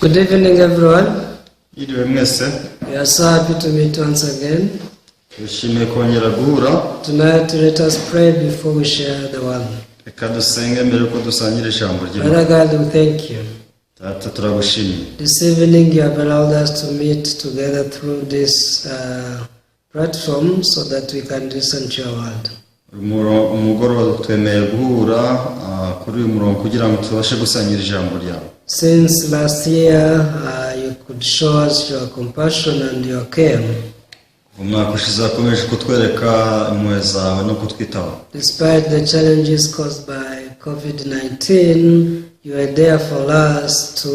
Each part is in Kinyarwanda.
Good evening, everyone. Mwiriwe mwese. We are so happy to meet once again. Twishimiye kongera guhura. Tonight, let us pray before we share the word. Reka dusenge mbere yuko dusangira ijambo ry'Imana. Father God, we thank you. Data, turagushimiye. This evening, you have allowed us to meet together through this platform so that we can listen to your word. Umugoroba twemeye guhura kuri uyu murongo kugira ngo tubashe gusangira ijambo ryawe. Since last year, you could show us your compassion and your care. Umwaka ushize wakomeje kutwereka impuhwe zawe no kutwitaho. Despite the challenges caused by COVID-19, you are there for us to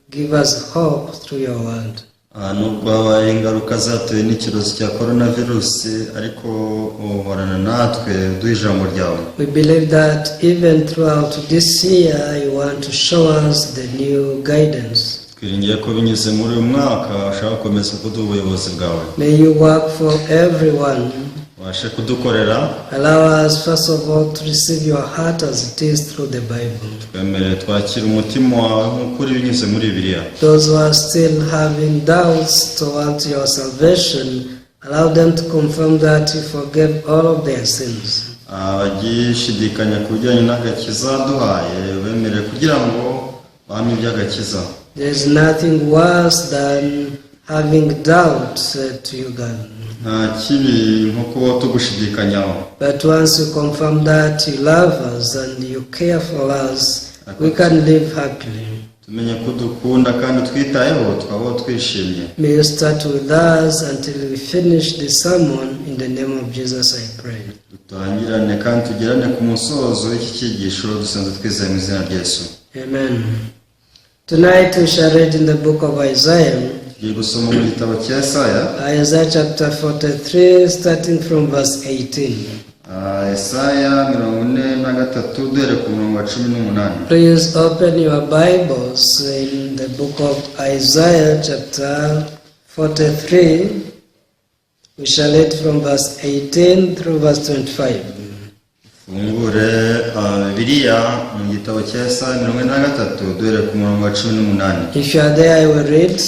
give us hope through your word. Nubwo habaye ingaruka zatewe n'icyorezo cya korona virusi, ariko uhorana natwe uduha ijambo ryawe. We believe that even throughout this year, you want to show us the new guidance. Twiringiye ko binyuze muri uyu mwaka ushaka gukomeza kuduha ubuyobozi bwawe. May you work for everyone. Ubashe kudukorera. Allow us, first of all, to receive your heart as it is through the Bible. Twemerere twakira umutima wawe nk'uko uri binyuze muri Bibiliya. Those who are still having doubts towards your salvation, allow them to confirm that you forgave all of their sins. Abagishidikanya ku bijyanye n'agakiza duhaye, bemerere kugira ngo bahamye iby'agakiza. There is nothing worse than having doubts to you, God. Nta kibi nko kuba tugushidikanyaho. But once you confirm that you love us and you care for us, we can live happily. Tumenye ko dukunda kandi twitayeho, twabaho twishimye. May you start with us until we finish the sermon. In the name of Jesus, I pray. Dutangirane kandi tugerane ku musozo w'iki cyigisho. Dusenze twizeye mu izina rya Yesu. Amen. Tonight we shall read in the book of Isaiah, Tugiye gusoma mu gitabo cya Yesaya. Isaiah chapter 43, starting from verse 18. Yesaya 43, duhere ku murongo wa 18. Please open your Bibles in the book of Isaiah, chapter 43. We shall read from verse 18 through verse 25. Fungure Bibiliya mu gitabo cya Yesaya 43, duhere ku murongo wa 18. If you are there, I will read.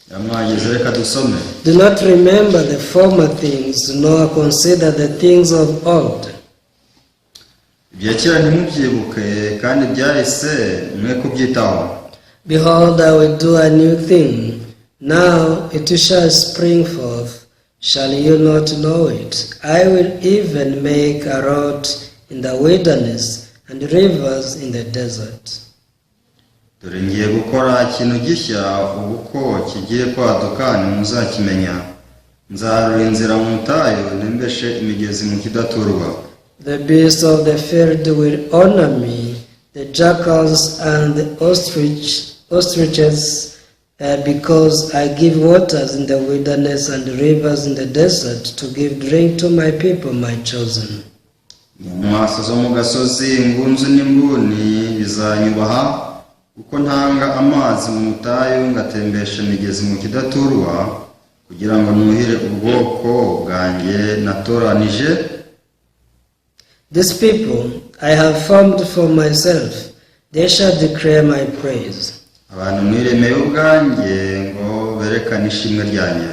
Mwageze, reka dusome. Do not remember the former things, nor consider the things of old. Ibya kera ntimubyibuke, kandi ibyahise mwe kubyitaho. Behold, I will do a new thing. Now it shall spring forth. Shall you not know it? I will even make a road in the wilderness and rivers in the desert. Dore ngiye gukora ikintu gishya, ubu ko kigiye kwaduka ntimuzakimenya? Nzaharura inzira mu butayu, ntembeshe imigezi mu kidaturwa. The beasts of the field will honor me, the jackals and the ostriches, because I give waters in the wilderness and rivers in the desert to give drink to my people, my chosen. Inyamaswa zo mu gasozi, ingunzu n'imbuni bizanyubaha, kuko ntanga amazi mu butayu, ngatembesha imigezi mu kidaturwa, kugira ngo nuhire ubwoko bwanjye natoranije. This people I have formed for myself, they shall declare my praise. Abantu niremeye ubwanjye ngo berekane ishimwe ryanjye.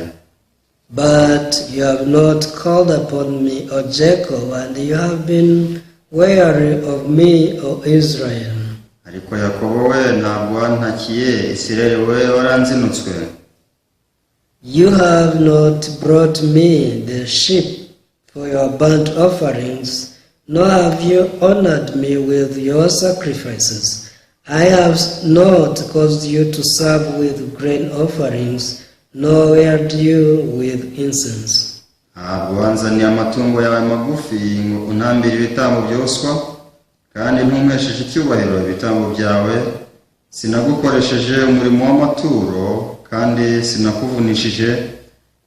But you have not called upon me, O Jacob, and you have been weary of me, O Israel. Ariko Yakobo we, ntabwo wantakiye, Isirayeli we, waranzinutswe. You have not brought me the sheep for your burnt offerings, nor have you honored me with your sacrifices. I have not caused you to serve with grain offerings, nor wearied you with incense. Ntabwo wanzaniye amatungo yawe magufi ngo untambire ibitambo byoswa, kandi ntumpesheje icyubahiro ibitambo byawe. Sinagukoresheje umurimo w'amaturo, kandi sinakuvunishije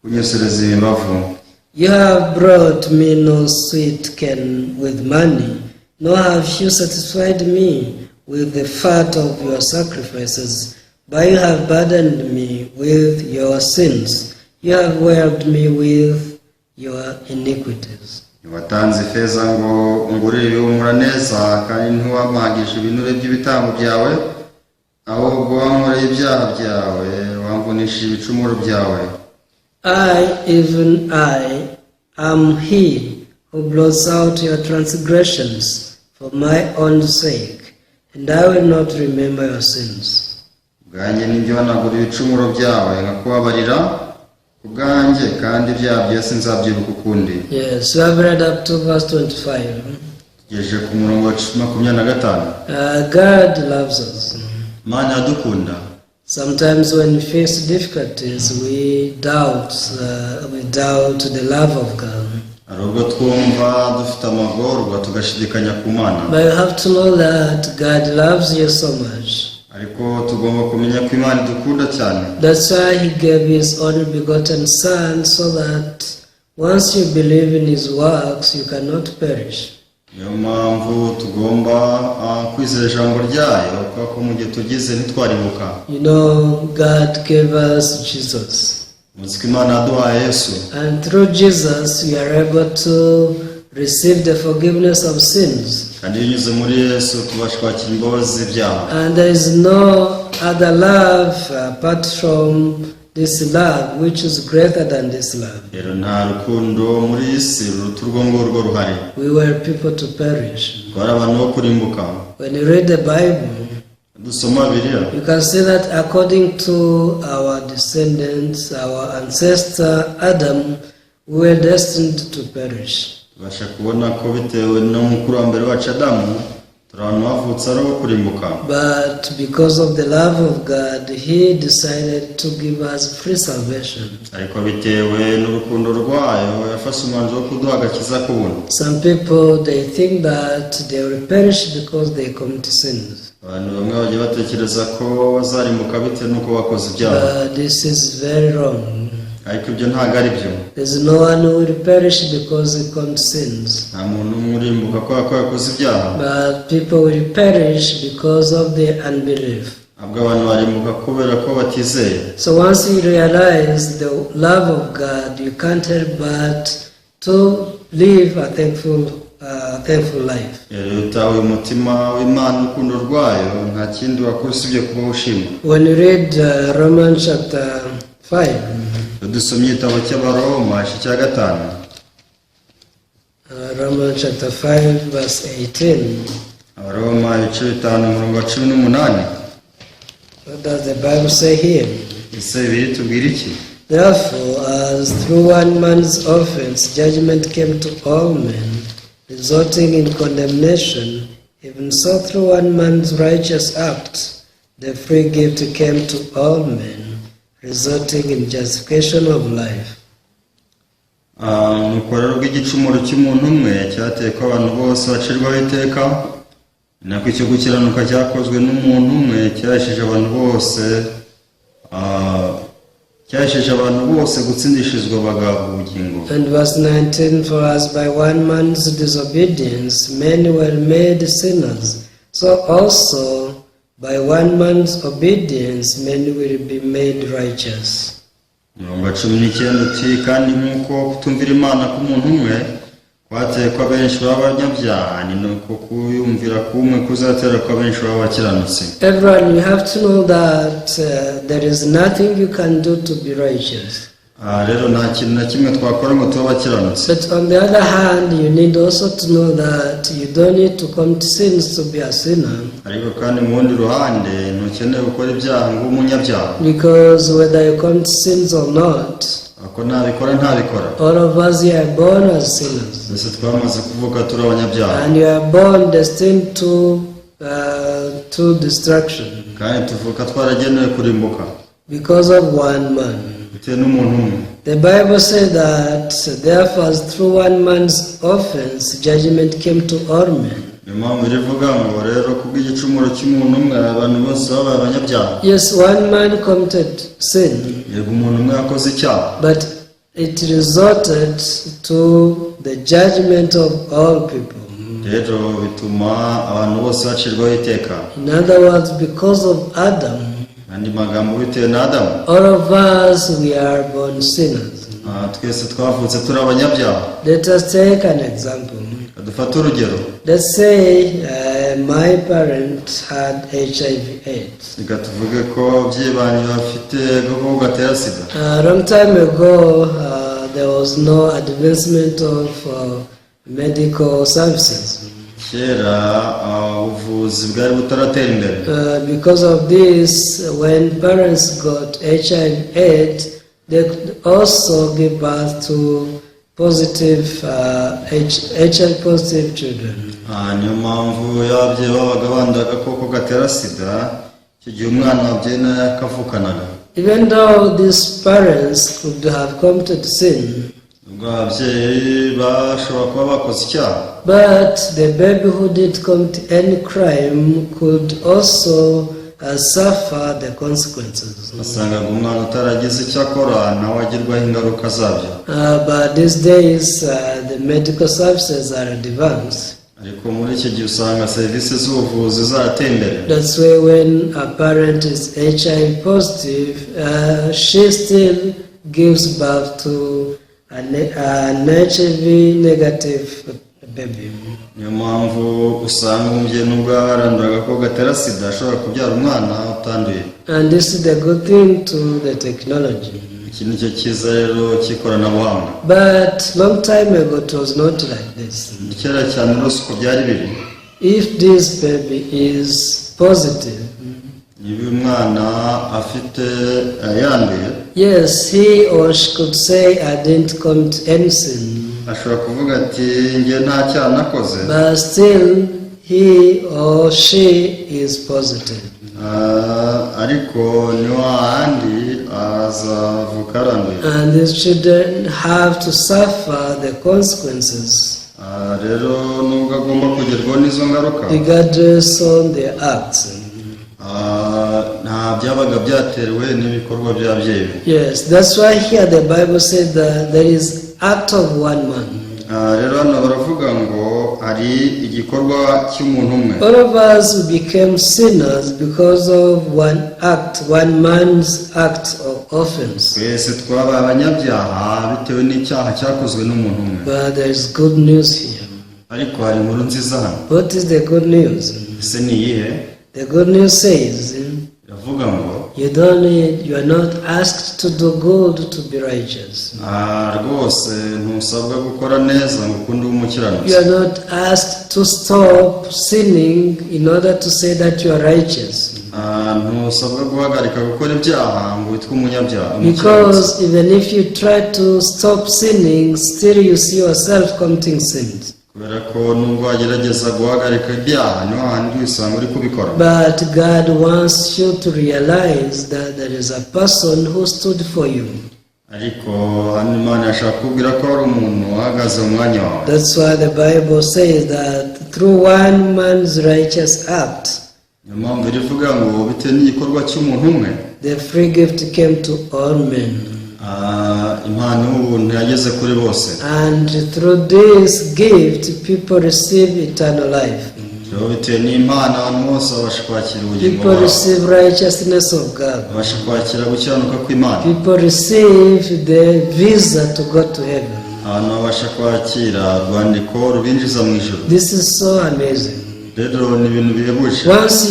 kunyosereza imibavu. You have brought me no sweet cane with money, nor have you satisfied me with the fat of your sacrifices, but you have burdened me with your sins. You have wearied me with your iniquities. Ntiwatanze ifeza ngo ungurire ibihumura neza, kandi ntiwampagije ibinure by'ibitambo byawe, ahubwo wankoreye ibyaha byawe, wamvunishije ibicumuro byawe. I, even I, am he who blots out your transgressions for my own sake, and I will not remember your sins. Ubwanjye ni jye uhanagura ibicumuro byawe nkakubabarira ku bwanjye, kandi ibyaha byose sinzabyibuka ukundi. Yes, we have read up to verse 25. Tugejeje ku murongo wa 25. God loves us. Imana iradukunda. Sometimes when we face difficulties, we doubt the love of God. Hari ubwo twumva dufite amagorwa tugashidikanya ku Mana. But you have to know that God loves you so much. Ariko tugomba kumenya ko Imana idukunda cyane. That's why He gave His only begotten Son, so that once you believe in His works, you cannot perish. Niyo mpamvu tugomba kwizera ijambo ryayo, kubera ko mu gihe tugize ntitwaribuka. God gave us Jesus. Muzi ko Imana yaduhaye Yesu. And through Jesus, we are able to receive the forgiveness of sins. Kandi binyuze muri Yesu tubasha kwakira imbabazi z'ibyaha. And there is no other love apart from this love, which is greater than this love. Rero nta rukundo muri iyi si ruruta urwo ngurwo ruhari. We were people to perish. Twari abantu bo kurimbuka. When you read the Bible, dusoma Bibiliya, you can see that according to our descendants, our ancestor Adam, we were destined to perish. Tubasha kubona ko bitewe n'umukurambere wacu Adamu turi abantu bavutse ari abo kurimbuka. But because of the love of God, He decided to give us free salvation. Ariko bitewe n'urukundo rwayo yafashe umwanzuro wo kuduha agakiza k'ubuntu. Some people, they think that they will perish because they commit sins. Abantu bamwe bajya batekereza ko bazarimbuka bitewe n'uko bakoze ibyaha. But this is very wrong. Ariko ibyo ntabwo ari byo. There's no one who will perish because he commits sins. Nta muntu umwe urimbuka kubera ko yakoze ibyaha. But people will perish because of their unbelief. Ahubwo abantu barimbuka kubera ko batizeye. So once you realize the love of God, you can't help but to live a thankful life. Rero iyo utahuye umutima w'Imana, urukundo rwayo, nta kindi wakora usibye kubaho ushima. When you read Romans chapter 5, Iyo dusomye igitabo cy'Abaroma igice cya 5, Romans chapter 5, verse 18, Abaroma ibice 5 umurongo wa 18, what does the Bible say here? Ese Bibiliya itubwira iki? Therefore, as through one man's offense judgment came to all men, resulting in condemnation, even so through one man's righteous act the free gift came to all men, resulting in justification of life. Nuko rero ubwo igicumuro cy'umuntu umwe cyateye ko abantu bose bacirwaho iteka, ni nako icyo gukiranuka cyakozwe n'umuntu umwe cyahesheje abantu bose gutsindishirizwa bagahabwa ubugingo. And verse 19: For as by one man's disobedience many were made sinners, so also by one man's obedience many will be made righteous. Umurongo wa 19 uti: kandi nk'uko kutumvira Imana k'umuntu umwe kwateye ko abenshi baba abanyabyaha, ni nuko kuyumvira k'umwe kuzatera ko abenshi baba abakiranutsi. Everyone, you have to know that there is nothing you can do to be righteous. Rero nta kintu na kimwe twakora ngo tube abakiranutsi. But on the other hand, you need also to know that you don't need to commit sins to be a sinner. Ariko kandi mu rundi ruhande ntukeneye gukora ibyaha ngo ube umunyabyaha. Because whether you commit sins or not, ako ntabikora ntabikora, all of us here are born as sinners. Twese twamaze kuvuka turi abanyabyaha. And you are born destined to destruction kandi tuvuka twaragenewe kurimbuka because of one man. Bitewe n'umuntu umwe. The Bible says that, therefore, as through one man's offense, judgment came to all men. Niyo mpamvu rivuga ngo rero kubw'igicumuro cy'umuntu umwe abantu bose babaye abanyabyaha. Yes, one man committed sin, Yego, umuntu umwe yakoze icyaha, but it resulted to the judgment of all people. Rero bituma abantu bose bacirwaho iteka. In other words, because of Adam, andi magambo, bitewe na Adamu, all of us, we are born sinners. Twese twavutse turi abanyabyaha. Let us take an example. Dufate urugero. Let's say My parents had HIV/AIDS. Reka tuvuge ko ababyeyi banjye bafite agakoko gatera sida. A long time ago, there was no advancement of medical services. Kera ubuvuzi bwari butaratera imbere. Because of this, when parents got HIV/AIDS, they could also give birth to positive HIV positive children. Niyo mpamvu iyo ababyeyi babaga banduye agakoko gatera sida, icyo gihe umwana wabyaye nawe yakavukanaga. Even though these parents could have committed sin, ubwo ababyeyi bashobora kuba bakoze icyaha, but the baby who didn't commit any crime could also suffer the consequences. Wasangaga umwana utaragize icyo akora nawe agirwaho ingaruka zabyo. But these days, the medical services are advanced. Ariko muri iki gihe usanga serivisi z'ubuvuzi zarateye imbere. That's why when a parent is HIV positive, she still gives birth to an HIV negative baby. Niyo mpamvu usanga umubyeyi nubwo yaba yarandura agakoko gatera sida ashobora kubyara umwana utanduye. And this is the good thing to the technology. Iki ni cyo cyiza rero cy'ikoranabuhanga. But long time ago, it was not like this. Kera cyane rwose uko byari biri. If this baby is positive, niba uyu mwana afite yanduye, yes, he or she could say, "I didn't commit any sin." ashobora kuvuga ati njye nta cyaha nakoze. But still, he or she is positive. Ariko ni hahandi azavuka yaranduye. And these children have to suffer the consequences Rero nubwo agomba kugerwaho n'izo ngaruka, regardless on their acts. Nta byabaga byatewe n'ibikorwa by'ababyeyi be. Yes, that's why here the Bible says that there is act of one man. Rero hano baravuga ngo hari igikorwa cy'umuntu umwe. All of us became sinners because of one act, one man's act of offense. Twese twabaye abanyabyaha bitewe n'icyaha cyakozwe n'umuntu umwe. But there is good news here. Ariko hari inkuru nziza hano. What is the good news? Ese ni iyihe? The good news says iravuga ngo you don't need, you are not asked to do good to be righteous. Rwose ntusabwa gukora neza ngo ukunde ube umukiranutsi. You are not asked to stop sinning in order to say that you are righteous. Ntusabwa guhagarika gukora ibyaha ngo witwe umunyabyaha umukiranutsi. Because even if you try to stop sinning, still you see yourself committing sins. Kubera ko nubwo wagerageza guhagarika ibyaha niho handi wisanga uri kubikora. But God wants you to realize that there is a person who stood for you. Ariko hano Imana yashaka kukubwira ko hari umuntu uhagaze mu mwanya wawe. That's why the Bible says that through one man's righteous act, niyo mpamvu rivuga ngo bitewe n'igikorwa cy'umuntu umwe, the free gift came to all men. Impano y'ubuntu yageze kuri bose. And through this gift, people receive eternal life. Rero bitewe n'impano abantu bose babasha kwakira ubugingo People bwabo. Receive righteousness of God. Babasha kwakira gukiranuka kw'Imana. People receive the visa to go to heaven. Abantu babasha kwakira urwandiko rubinjiza mu ijuru. This is so amazing. Rero ni ibintu bihebuje. Once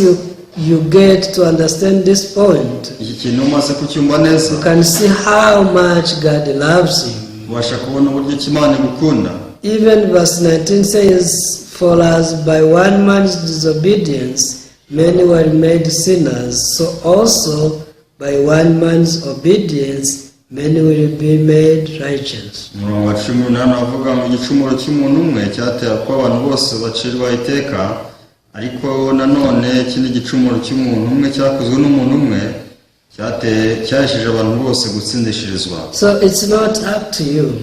you get to understand this point, iki kintu umaze kucyumva neza, you can see how much God loves you. Ubasha kubona uburyo ki Imana igukunda. Even verse 19 says, "For as by one man's disobedience many were made sinners, so also by one man's obedience many will be made righteous." Umurongo wa 18 avuga ngo igicumuro cy'umuntu umwe cyatera ko abantu bose bacirwa iteka, ariko nanone ikindi gicumuro cy'umuntu umwe cyakozwe n'umuntu umwe cyateye cyahesheje abantu bose gutsindishirizwa. So it's not up to you,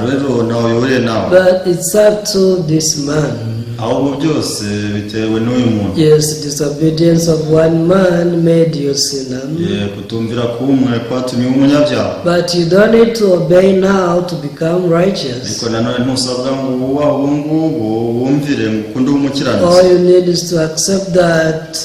Rero ntawe bihuriye nawe, but it's up to this man. Ahubwo byose bitewe n'uyu muntu. Yes, disobedience of one man made you sinner. Ye, kutumvira k'umwe kwatumye uba umunyabyaha. But you don't need to obey now to become righteous. Ariko nanone ntusabwa ngo wubahe ubu ngubu wumvire ngo ukunde ube umukiranutsi. All you need is to accept that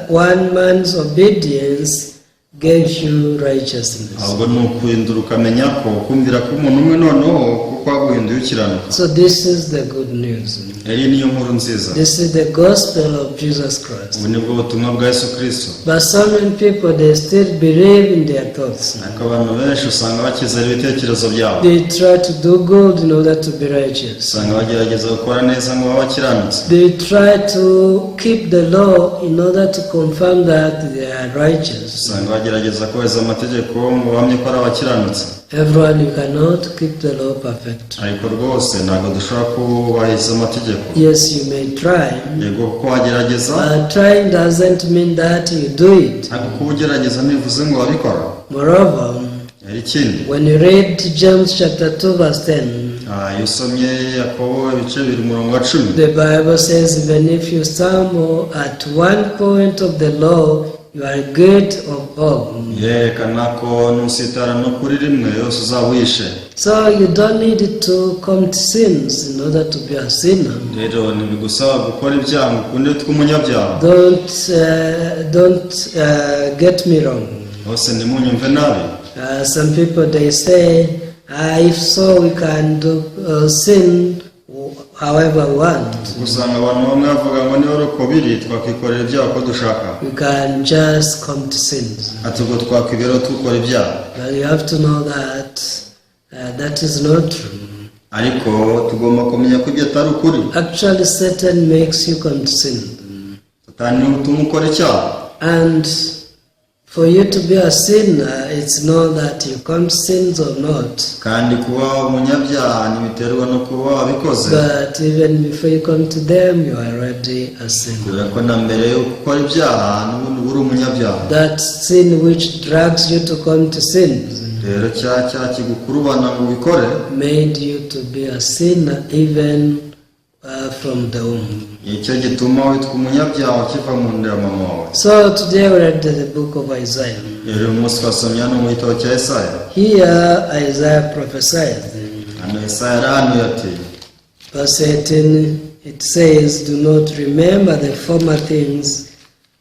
one man's obedience gave you righteousness. Ahubwo ni ukuhindura ukamenya ko kumvira k'umuntu umwe noneho kuko kwaguhinduye ukiranuka. So this is the good news. Iyi niyo nkuru nziza. This is the gospel of Jesus Christ. Ubu nibwo butumwa bwa Yesu Kirisito. But so many people, they still believe in their thoughts. Ariko abantu benshi usanga bakizera ibitekerezo byabo. They try to do good in order to be righteous. Usanga bagerageza gukora neza ngo babe bakiranutse. They try to keep the law in order to confirm that they are righteous. Usanga bagerageza kubahiriza amategeko ngo bahamye ko ari abakiranutse. Everyone, you cannot keep the law perfect. Ariko rwose ntabwo dushobora kubahiriza amategeko. Yes, you may try, Yego kuko wagerageza, but trying doesn't mean that you do it. Ariko kuba ugerageza ntibivuze ngo wabikora. Moreover, Hari ikindi. when you read James chapter 2, verse 10, Ah, iyo usomye Yakobo ibice 2 umurongo wa 10, the Bible says, "Even if you stumble at one point of the law, you are guilty of all." Yerekana ko nusitara no kuri rimwe yose uzaba uyishe. So you don't need to commit sins in order to be a sinner. Rero ntibigusaba gukora ibyaha ngo ukunde tw'umunyabyaha. Don't get me wrong. Bose ntimunyumve nabi. Some people, they say, "Ah, if so, we can do sin however we want. Usanga abantu bamwe bavuga ngo niba ari uko biri twakwikorera ibyaha uko dushaka. We can just commit sins." Ati ubwo twakwiberaho dukora ibyaha. But you have to know that that is not true. Ariko tugomba kumenya ko ibyo atari ukuri. Actually, Satan makes you commit sin. Satani niwe utuma ukora icyaha. And for you to be a sinner, it's not that you commit sins or not. Kandi kuba umunyabyaha ntibiterwa no kuba wabikoze. But even before you come to them, you are already a sinner. Kubera ko na mbere yo gukora ibyaha n'ubundi uba uri umunyabyaha. That sin which drags you to come to sins Rero cya cyaha kigukurubana ngo ubikore made you to be a sinner even from the womb. Nicyo gituma witwa umunyabyaha ukiva mu nda ya mama wawe. So today we read the book of Isaiah. Rero uyu munsi twasomye hano mu gitabo cya Yesaya. Here Isaiah prophesied. Hano Yesaya yarahanuye ati, Verse 18, it says, "Do not remember the former things,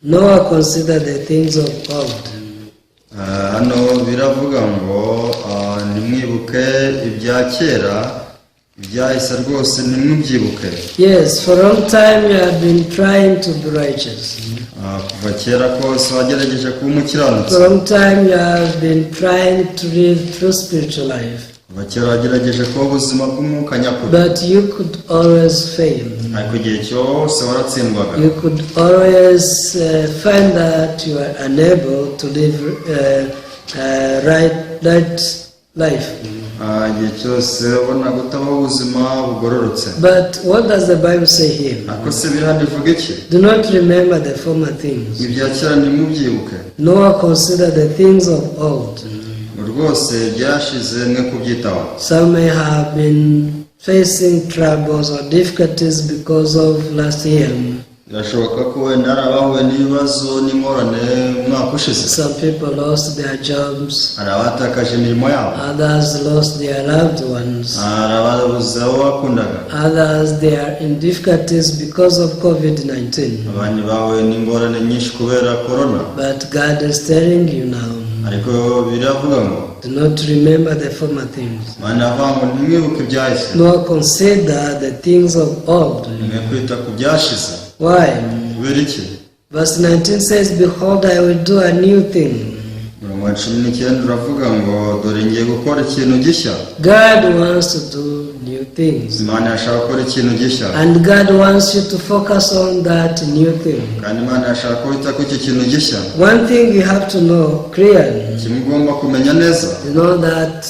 nor consider the things of old." Ah, hano biravuga ngo ah, ntimwibuke ibya kera ibyahise rwose ntimubyibuke. Yes, for a long time you have been trying to be righteous. Ah, kuva kera kose wagerageje kuba umukiranutsi. For a long time you have been trying to live true spiritual life. Kuva kera wagerageje kuba ubuzima bw'umwuka nyakuri. But you could always fail. Ariko igihe cyose waratsindwaga. You could always find that you are unable to live right life. Ah, igihe cyose wabonaga utabaho ubuzima bugororotse. But what does the Bible say here? Ariko se biri hano ivuga iki? "Do not remember the former things, Ibya kera ntimubyibuke, nor consider the things of old." Ngo rwose byashize mwe kubyitaho. Some may have been facing troubles or difficulties because of last year. Birashoboka ko wenda hari abahuye n'ibibazo n'ingorane mu mwaka ushize. Some people lost their jobs, Hari abatakaje imirimo yabo, others lost their loved ones, hari ababuze abo bakundaga, others, they are in difficulties because of COVID 19. Abandi bahuye n'ingorane nyinshi kubera korona. But God is telling you now, Ariko biravuga ngo, do not remember the former things, Imana iravuga ngo ntimwibuke ibyahise, nor consider the things of old. Mwe kwita ku byashize. Why? Kubera iki? Verse 19 says, "Behold, I will do a new thing." Umurongo wa 19 uravuga ngo dore ngiye gukora ikintu gishya. God wants to do new things. Imana irashaka gukora ikintu gishya. And God wants you to focus on that new thing. Kandi Imana irashaka ko wita ku icyo kintu gishya. One thing you have to know clearly, Kimwe ugomba kumenya neza, you know that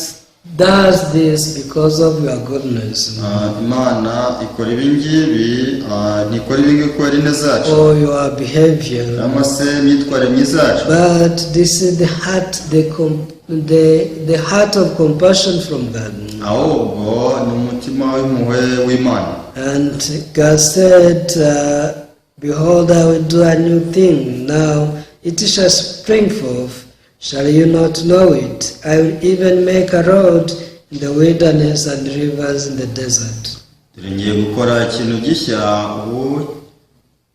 does this because of your goodness ah, Imana ikora ibi ngibi ah, ntikora ibi ngibi kubera ineza yacu or your behavior. Cyangwa se imyitwarire myiza yacu. But this is the heart, the heart of compassion from God. Ahubwo ni umutima w'impuhwe w'Imana. And God said, "Behold, I will do a new thing. Now it shall spring forth. Shall you not know it? I will even make a road in the wilderness and rivers in the desert." Dore ngiye gukora ikintu gishya ubu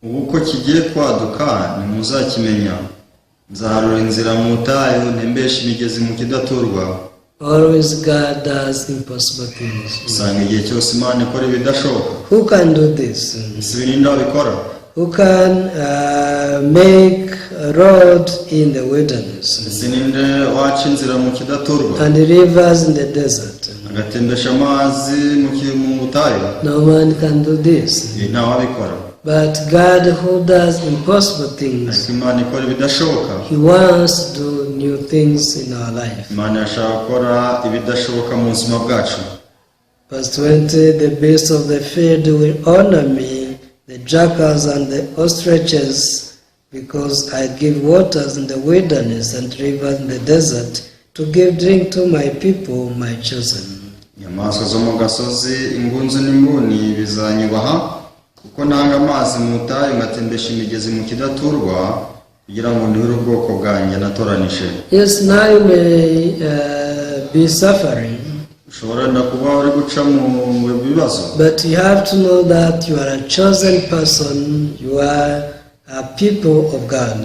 ubu ko kigiye kwaduka ntimuzakimenya. Nzaharura inzira mu butayu, ntembeshe imigezi mu kidaturwa. Always God does impossible things. Usanga igihe cyose Imana ikora ibidashoboka. Who can do this? Ese ibi ninde wabikora? Who can make a road in the wilderness Ese ninde waca inzira mu kidaturwa and rivers in the desert? agatembesha amazi mu butayu? No man can do this. Ibi ntawabikora. But God, who does impossible things, Ariko Imana ikora ibidashoboka. He wants to do new things in our life. Imana irashaka gukora ibidashoboka mu buzima bwacu. Verse 20: The beasts of the field will honor me, the jackals and the ostriches, because I give waters in the wilderness and rivers in the desert to give drink to my people, my chosen. Inyamaswa zo mu gasozi, ingunzu n'imbuni bizanyubaha, kuko ntanga amazi mu butayu ngatembesha imigezi mu kidaturwa, kugira ngo nduhure ubwoko bwanjye natoranije. Yes, now you may be suffering, Ushobora wenda kuba uri guca mu bibazo, but you have to know that you are a chosen person, you are a people of God.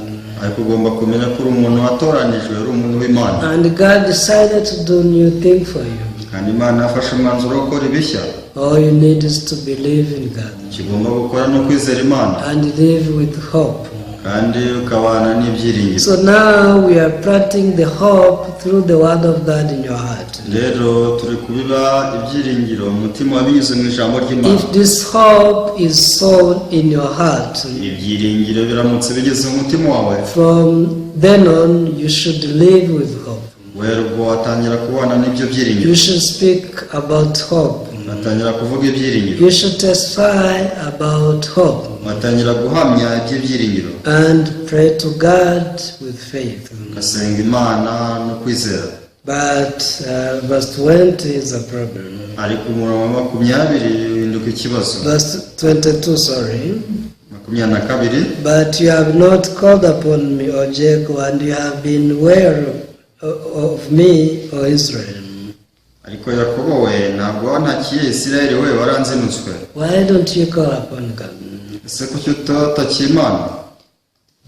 Ariko ugomba kumenya ko uri umuntu watoranijwe, uri umuntu w'Imana. And God decided to do new thing for you. Kandi Imana yafashe umwanzuro wo gukora ibishya. All you need is to believe in God Icyo ugomba gukora ni ukwizera Imana and live with hope. Kandi ukabana n'ibyiringiro. So now we are planting the hope through the word of God in your heart. Rero turi kubiba ibyiringiro mu mutima binyuze mu ijambo ry'Imana. If this hope is sown in your heart, Ibyiringiro biramutse bigeze mu mutima wawe, from then on you should live with hope. Guhera ubwo watangira kubana n'ibyo byiringiro. You should speak about hope. Watangira kuvuga ibyiringiro. You should testify about hope Watangira guhamya iby'ibyiringiro and pray to God with faith. Ugasenga Imana no kwizera. But verse 20 is a problem. Ariko umurongo wa 20 uhinduka ikibazo. Verse 22, sorry. 22. But you have not called upon me, O Jacob, and you have been weary of me, O Israel. Ariko Yakobo we, ntabwo wantakiye, Isirayeli we, waranzinutswe. Why don't you call upon God? Ese kuki utatakiye Imana?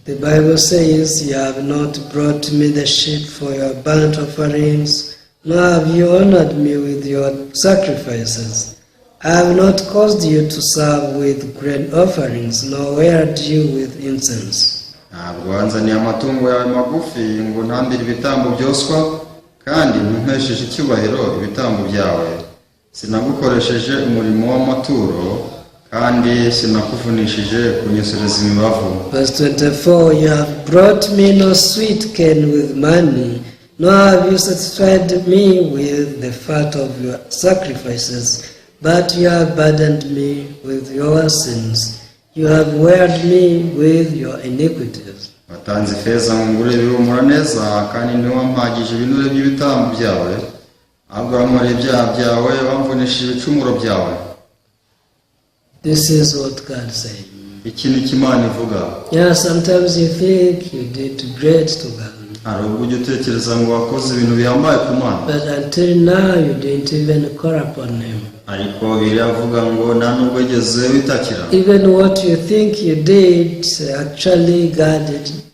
The Bible says, "You have not brought me the sheep for your burnt offerings, nor have you honored me with your sacrifices. I have not caused you to serve with grain offerings, nor wearied you with incense." Ntabwo wanzaniye amatungo yawe magufi ngo ntambire ibitambo byoswa, kandi ntumpesheje icyubahiro ibitambo byawe. Sinagukoresheje umurimo w'amaturo, kandi sinakuvunishije kunyosereza imibavu. Verse 24: You have brought me no sweet cane with money, nor have you satisfied me with the fat of your sacrifices, but you have burdened me with your sins. You have wearied me with your iniquities. Watanze ifeza ngo ngure ibihumura neza, kandi ntiwampagije ibinure by'ibitambo byawe, ahubwo wankoreye ibyaha byawe, wamvunishije ibicumuro byawe. This is what God said. Iki ni cyo Imana ivuga. Yeah, sometimes you think you did great to God, Hari ubwo ujya utekereza ngo wakoze ibintu bihambaye ku Mana, but until now you didn't even call upon Him. Ariko biravuga ngo nta nubwo wigeze witakira. Even what you think you did, actually God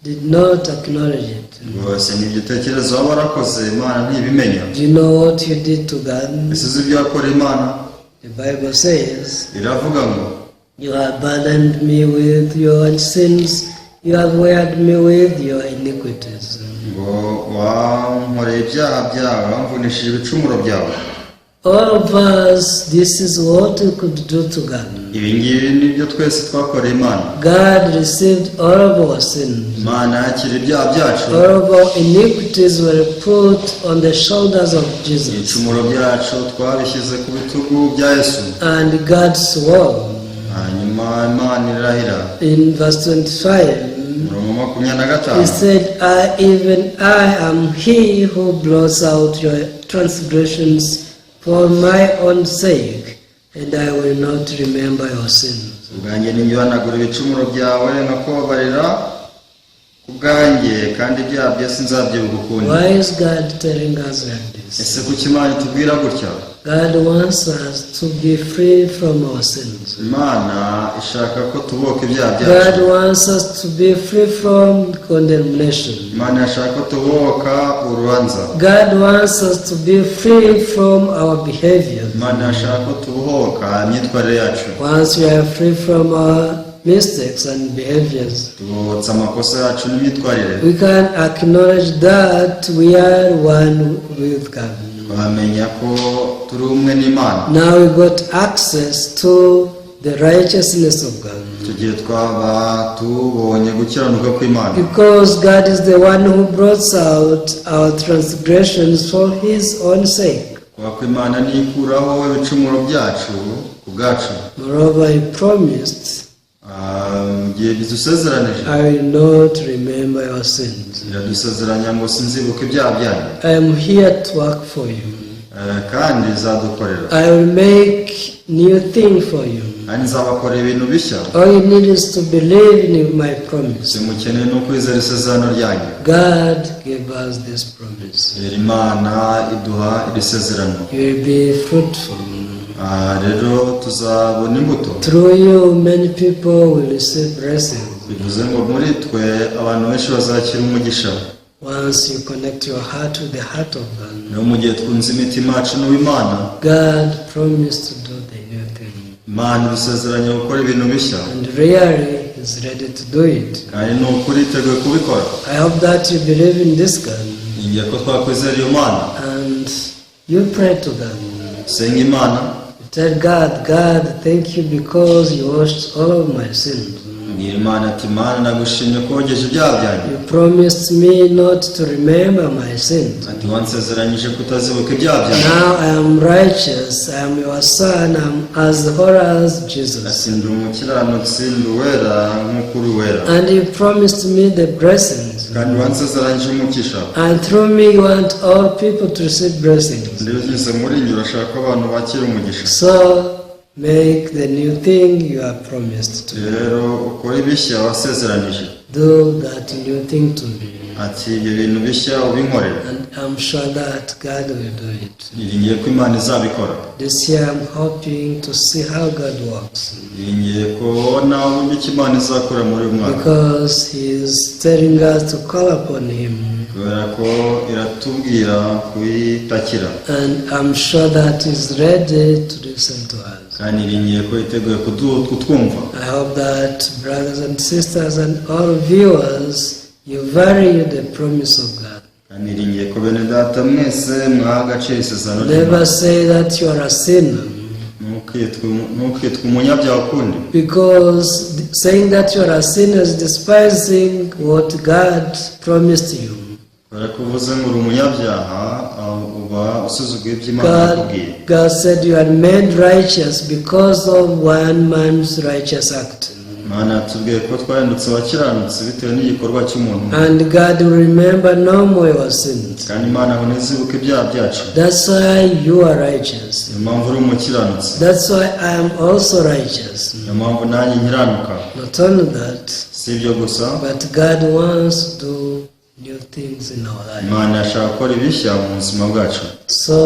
did not acknowledge it. Rwose n'ibyo utekereza waba warakoze, Imana ntibimenya. Do you know what you did to God? Ese uzi ibyo wakoreye Imana? The Bible says, Iravuga ngo "You have burdened me with your sins, you have wearied me with your iniquities." ngo wankoreye ibyaha byawe, wamvunishije ibicumuro byawe. All of us, this is what we could do to God. Ibi ngibi ni byo twese twakoreye Imana. God received all of our sins. Imana yakira ibyaha byacu. All of our iniquities were put on the shoulders of Jesus. Ibicumuro byacu twabishyize ku bitugu bya Yesu. And God swore Hanyuma Imana irahira. In verse 25. Umurongo wa 25. He said, "I, even I, am he who blots out your transgressions for my own sake, and I will not remember your sins." Ubwanjye ninjye uhanagura ibicumuro byawe nkakubabarira ku bwanjye, kandi ibyaha byawe sinzabyibuka ukundi. Why is God telling us like this? Ese kuki Imana itubwira gutya? God wants us to be free from our sins. Imana ishaka ko tubohoka ibyaha byacu. God wants us to be free from condemnation. Imana irashaka ko tubohoka urubanza. God wants us to be free from our behavior. Imana irashaka ko tubohoka imyitwarire yacu. Once we are free from our mistakes and behaviors, Tubohotse amakosa yacu n'imyitwarire, we can acknowledge that we are one with God. Twamenya ko turi umwe n'Imana. Now we got access to the righteousness of God. Icyo gihe twaba tubonye gukiranuka kw'Imana. Because God is the one who brought out our transgressions for His own sake. Kubera ko Imana niyo ikuraho ibicumuro byacu ku bwacu. Moreover, He promised, Ah, mu gihe bidusezeranije, "I will not remember your sins." iradusezeranya ngo sinzibuka ibyaha byanyu. I am here to work for you. Eh, kandi izadukorera. I will make new thing for you. Kandi nzabakorera ibintu bishya. All you need is to believe in my promise. Icyo mukeneye ni ukwizera isezerano ryanyu. God gave us this promise. Rero Imana iduha iri sezerano. You will be fruitful. Ah, rero tuzabona imbuto. Through you, many people will receive blessings. Bivuze ngo muri twe abantu benshi bazakira umugisha. Once you connect your heart with the heart of God, Niyo mu gihe twunze imitima yacu n'uw'Imana, God promised to do the new thing. Imana idusezeranya gukora ibintu bishya. And really is ready to do it. Kandi ni ukuri iteguye kubikora. I hope that you believe in this God Niringiye ko twakwizera iyo Mana. And you pray to God. Senga Imana. You tell God, "God, thank you because you washed all of my sins." Mbwira Imana ati Mana nagushimye ko wogeje ibyaha byanjye. "You promised me not to remember my sins." Ati wansezeranyije kutazibuka ibyaha byanjye. "Now I am righteous. I am your son. I am as holy as Jesus." Ati ndi umukiranutsi ndi uwera nk'uko uri uwera. "And you promised me the blessings." Kandi wansezeranyije umugisha. "And through me, you want all people to receive blessings." Binyuze muri njye urashaka ko abantu bakira umugisha. So make the new thing you have promised to me. Rero ukore ibishya wasezeranije. Do that new thing to me. Ati ibyo bintu bishya ubinkorere. And I'm sure that God will do it. Niringiye ko Imana izabikora. This year I'm hoping to see how God works. Niringiye kubona uburyo ki Imana izakora muri uyu mwaka. Because He is telling us to call upon Him. Kubera ko iratubwira kuyitakira. And I'm sure that He's ready to listen to us. Kandi niringiye ko yiteguye kutwumva. I hope that brothers and sisters and all viewers, you value the promise of God. Kandi niringiye ko bene data mwese mwaha agaciro isezerano ry'Imana. Never say that you are a sinner. Ntukitwe umunyabyaha ukundi. Because saying that you are a sinner is despising what God promised you. Kubera ko uvuze ngo uri umunyabyaha ah, uba usuzuguye ibyo Imana yakubwiye. God said you are made righteous because of one man's righteous act. Imana yatubwiye ko twahindutse abakiranutsi bitewe n'igikorwa cy'umuntu umwe. And God will remember no more your sins. Kandi Imana ngo ntizibuke ibyaha byacu. That's why you are righteous. Niyo mpamvu uri umukiranutsi. That's why I am also righteous. Niyo mpamvu nanjye nkiranuka. Not only that, Si ibyo gusa, but God wants to do new things in our life. Imana yashaka gukora ibishya mu buzima bwacu. So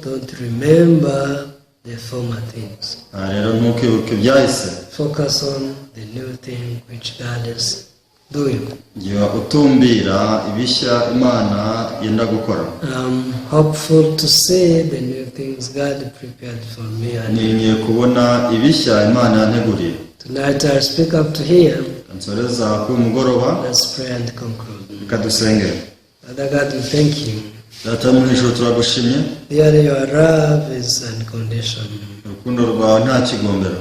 don't remember the former things. Aha rero ntukibuke ibyahise. Focus on the new thing which God is doing. Jya utumbira ibishya Imana yenda gukora. I'm hopeful to see the new things God prepared for me. And Niringiye kubona ibishya Imana yanteguriye. tonight I'll speak up to here. Nsoreza kuri uyu mugoroba. Let's pray and conclude. Reka dusenge. Father God, we thank you. Data mu ijuru turagushimye. Dearly, your love is unconditional. Urukundo rwawe nta kigombero.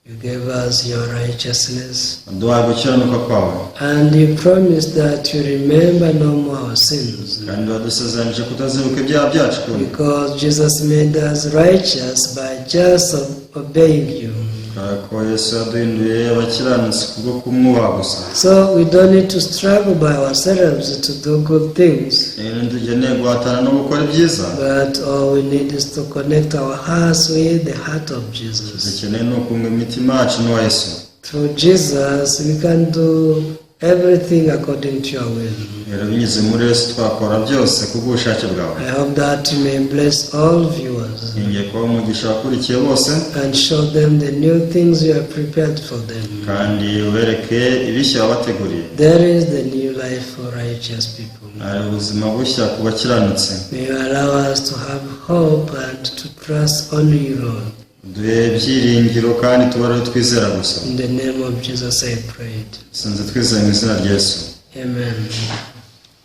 You gave us your righteousness, waduhaye gukiranuka kwawe. And you promised that you remember no more our sins. Kandi wadusezeranyije kutazibuka ibyaha byacu ukundi. Because Jesus made us righteous by just obeying you. Kubera ko Yesu yaduhinduye abakiranutsi kubwo kumwubaha gusa. So we don't need to struggle by ourselves to do good things, Rero ntidukeneye guhatana no gukora ibyiza, but all we need is to connect our hearts with the heart of Jesus. Dukeneye ni ukunga imitima yacu n'uwa Yesu. Through Jesus, we can do everything according to your will. Rero binyuze muri Yesu twakora byose kubw'ubushake bwawe. I hope that you may bless all viewers Ngiye kuba umugisha wakurikiye bose and show them the new things you have prepared for them. Kandi ubereke ibishya wabateguriye. There is the new life for righteous people. Hari ubuzima bushya ku bakiranutsi. May you allow us to have hope and to trust only you, Lord. Duhe ibyiringiro kandi tube ariho twizera gusa. In the name of Jesus I prayed. Senze twizeye mu izina rya Yesu. Amen.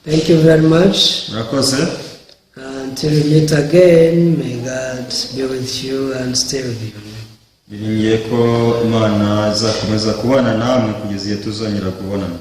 Thank you very much. Murakoze. Until we meet again, may God be with you and stay with you. Biringiye ko Imana izakomeza kubana namwe kugeza igihe tuzongera kubonana.